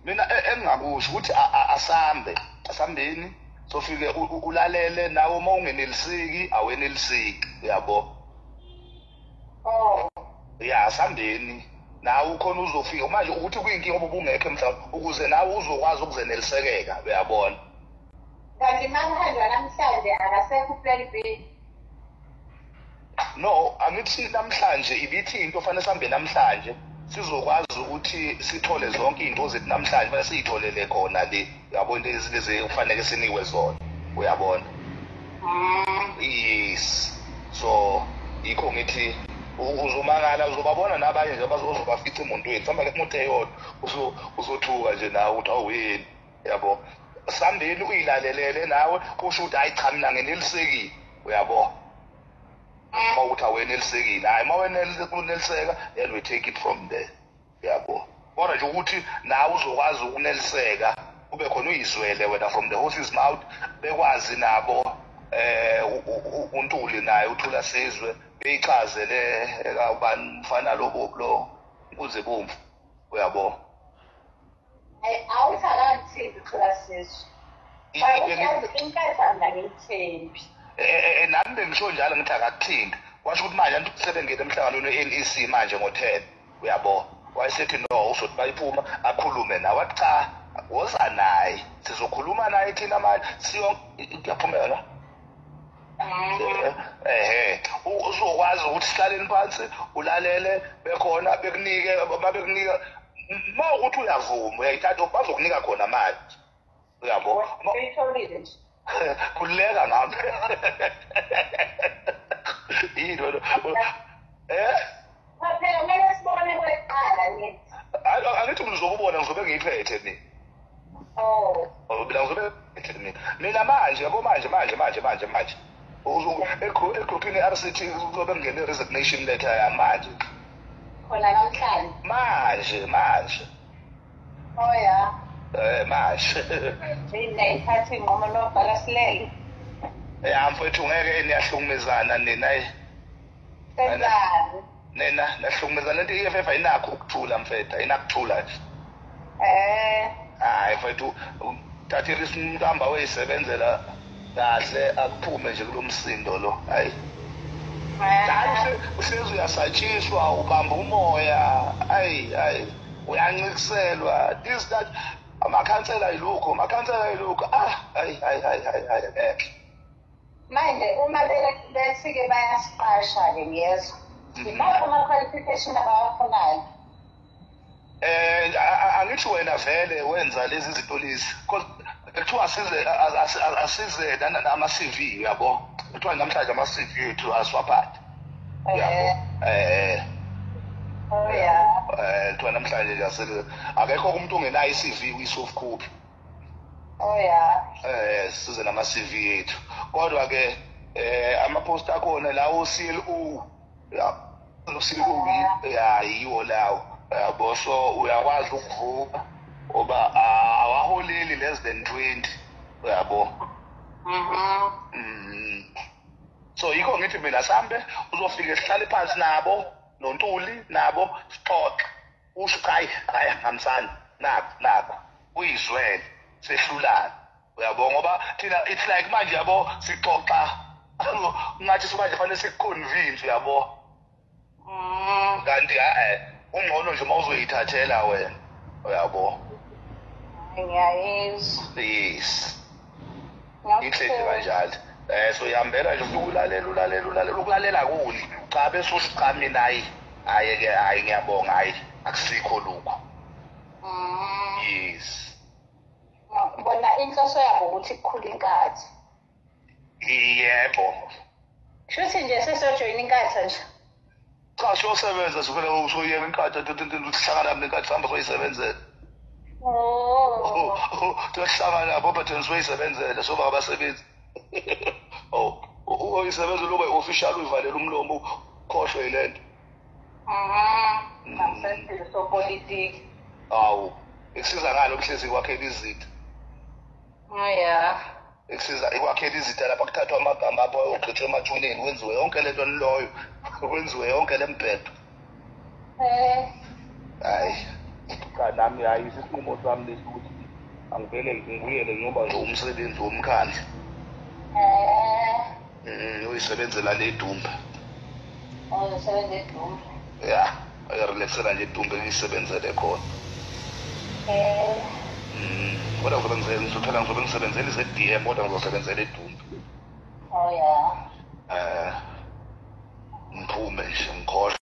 Mina engingakusho ukuthi asambe, asambeni sofike ulalele nawe, uma ungeneliseki aweneliseki, uyabo. Oh. Ya, asambeni nawe ukhona uzofika manje ukuthi kuyinkinga ngoba ubungekho mhlawumbe, ukuze nawe uzokwazi ukuzenelisekeka, uyabona. Kanti makuhanjwa namhlanje akasekho u-plan B? No, angithi namhlanje ibithi into fanele sihambe namhlanje, sizokwazi ukuthi sithole zonke izinto zethu namhlanje, fanele siyitholele khona le, uyabo, into lezi kufanele sinikwe zona, uyabona. Yes, so yikho ngithi uzomangala, uzobabona nabanye nje abazobafica emontweni, sihamba ngemoto eyodwa, uzothuka nje nawe ukuthi awuyini, yabo. Sambeni uyilalelele nawe usho ukuthi hayi cha, mina ngenelisekile, uyabo. Uma ukuthi awenelisekile, hayi, uma weneliseka, then we take it from there, yabo. Kodwa nje ukuthi nawe uzokwazi ukuneliseka, kube khona uyizwele wena from the horse's mouth, bekwazi nabo uNtuli naye uthula sizwe beyichazele ubani mfana lobo lo kuze bomvu, uyabo. Hayi, awuthi akangithembi uthula sizwe. Inkatha mina ngiyithembi. Nami bengisho njalo, ngithi akakuthinta, kwasho ukuthi manje anti sebengene emhlanganweni we-NEC manje ngo-10, uyabo. Wayesethi no, uzothi bayiphuma akhulume nawe, wathi cha, woza naye sizokhuluma naye thina manje siyo kuyaphumela la. Ehe, uzokwazi ukuthi sihlaleni phansi, ulalele bekhona, bekunike, babekunika uma ukuthi uyavuma uyayithatha, bazokunika khona manje, uyabo. Uyitholile nje. Khululeka ngami, yini wena? Phela kumele sibone kweqala ngithi. Angithi mina uzokubona, ngizobe ngiyiphethe mina. Oh. Mina ngizobe ngiyiphethe mina manje, yabo, manje manje manje manje manje egruphini i-RCT kuzobe kungene i-resignation letter yamanje. Khona namhlanje. Manje manje. Oh ya. Manje. Mina ithatha inqumo nobhala silele. Ya mfowethu, ngeke, niyahlukumezana nina, ayi. Senzani? Nina nahlukumezana, into i-EFF ayinakho ukuthula mfethu, ayinakuthula nje. Hayi mfethu, thatha i-risk, umuntu hamba uyisebenzela kahle, akuphume nje kulo msindo lo, hayi. Hayi, uhlezi uyasatshiswa, ubamba umoya, hayi hayi, uyancikiselwa, this, that, amakhansela yilukho, amakhansela yilukho, ah, hayi hayi hayi hayi hayi, ngeke. Manje uma bethi-ke bayasiqasha-ke, ngiyezwa. Imaphi ama-qualification abawafunayo? Angithi wena vele wenza lezi zinto lezi, because kuthiwa asize asize nama-CV, uyabo, kuthiwa namhlanje ama-CV ethu asiwaphathe, uyabo. Oh ya. Kuthiwa namhlanje nje akekho umuntu ongenayo i-CV kwi-soft copy. Oh ya. Size nama-CV ethu, kodwa ke ama-post akhona lawo CLO, ya, lo CLO ya, yiwo lawo, yabo. So uyakwazi ukuvuka ngoba awaholeli less than 20, uyabo. So yikho ngithi mina sambe, uzofike sihlale phansi nabo noNtuli nabo, sixoxe, usho hayi hayi, hambisani nakho nakho, uyizwele, sehlulana, uyabo, ngoba thina it's like manje, yabo, sixoxa ngathi manje fanele siku-convince, uyabo. Kanti ungcono nje uma uzoyithathela wena, uyabo. Ngiyayizwa. Yes, inhle nje kanjalo. So ihambela nje ukulalela, ulalela, ulalela, ukulalela kuni cha, bese usho cha, mina hayi hayi ke, hayi, ngiyabonga, hayi, akusikho lokho. Yes. Bona inhloso yabo ukuthi kukhule inkathi. Yebo. Shuthi nje sesiyojoyina inkatha nje. Cha, siyosebenza sivele, usoyeka inkatha, sihlangana nenkathi, sihamba soyisebenzela. Oh. Siyohlangana nabo, but soyisebenzela, soba abasebenzi. Oh, uyisebenzela ube official, uyivalela umlomo, ukhohlwe yilento. Ngisesile sopolitiki. Awu, ikusiza ngalo kuhlezi kwakhela izitha. Oh ya. Ikusiza ikwakhela izitha lapha, kuthathwa amagama apho ogqitshwe emathuneni, kwenziwe yonke lento niloyo, kwenziwe yonke le mbhedo. Hayi. Cha, nami hayi, isinqumo sami lesi ukuthi angivele ngibuyele ngoba nje umsebenzi womkhandlu. Uyisebenzela le Dumbe. Usebenza eDumbe. Ya, ayarelaxela nje eDumbe, ngiyisebenzele khona. Kodwa ngizobe ngizophela ngizobe ngisebenzela ize-DM, kodwa ngizosebenzela eDumbe. Oh yeah. Ngiphume nje ngikhohlwe.